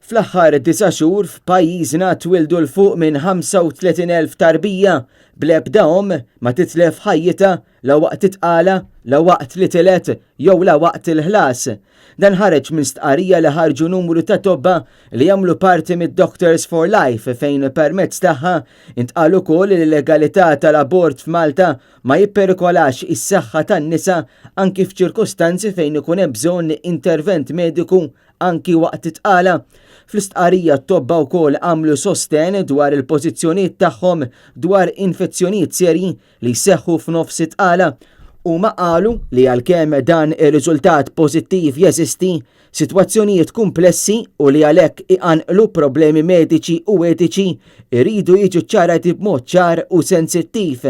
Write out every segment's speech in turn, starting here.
Fl-aħħar disa' xhur f'pajjiżna twieldu 'l fuq minn 35,000 tarbija bl-ebda omm ma titlef ħajjitha la waqt it-tqala, la waqt li tiled jew la waqt il-ħlas. Dan ħareġ minn stqarrija li ħarġu numru ta' tobba li jagħmlu parti mid-Doctors for Life fejn permezz tagħha intqal ukoll li l-legalità tal-abort f'Malta ma jipperikolax is-saħħa tan-nisa anki f'ċirkustanzi fejn ikun hemm bżonn intervent mediku anki waqt it-tqala. Fl-istqarrija t-tobba wkoll għamlu sostenn dwar il-pożizzjonijiet tagħhom dwar infezzjonijiet serji li jseħħu f'nofs it-tqala. Huma qalu li għalkemm dan ir-riżultat pożittiv jeżisti, sitwazzjonijiet kumplessi u li għalhekk iqanqlu problemi mediċi u etiċi jridu jiġu ċċarati b'mod ċar u sensittiv.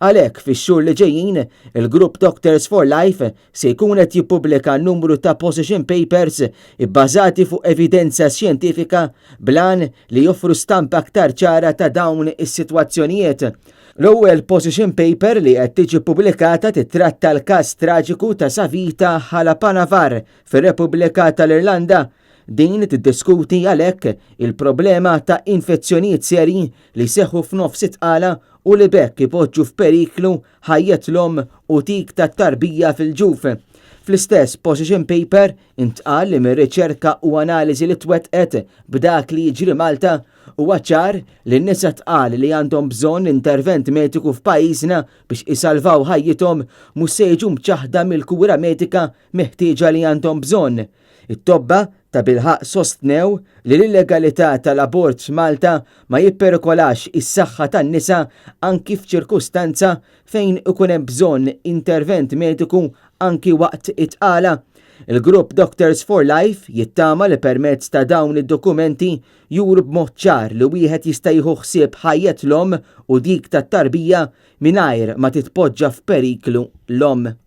Għalhekk fix-xhur li ġejjin, il-grupp Doctors for Life se jkun qed jippubblika numru ta' position papers ibbażati fuq evidenza xjentifika bl-għan li joffru stampa aktar ċara ta' dawn is-sitwazzjonijiet. L-ewwel position paper li qed tiġi ppubblikata tittratta l-każ traġiku ta' Savita Halappanavar fir-Repubblika tal-Irlanda. Din tiddiskuti għalhekk il-problema ta' infezzjonijiet serji li jseħħu f'nofs it-tqala u li b'hekk ipoġġu f'periklu ħajjet l-omm u dik tat-tarbija fil-ġuf. Fl-istess position paper intqal li mir-riċerka u analiżi li twettqet b'dak li jiġri Malta huwa ċar li n-nisa tqal li għandhom bżonn intervent mediku f'pajjiżna biex isalvaw ħajjithom mhux se jiġu mċaħħda mill-kura medika meħtieġa li għandhom bżonn. It-tobba tabilħaqq sostnew li l-illegalità tal-abort f'Malta ma jipperikolax is-saħħa tan-nisa anki f'ċirkustanza fejn ikun hemm bżonn intervent mediku anki waqt it-tqala. Il-grupp Doctors for Life jittama li permezz ta' dawn id-dokumenti juru b'mod ċar li wieħed jista' jieħu ħsieb ħajjet l-omm u dik tat-tarbija mingħajr ma titpoġġa f'periklu l-omm.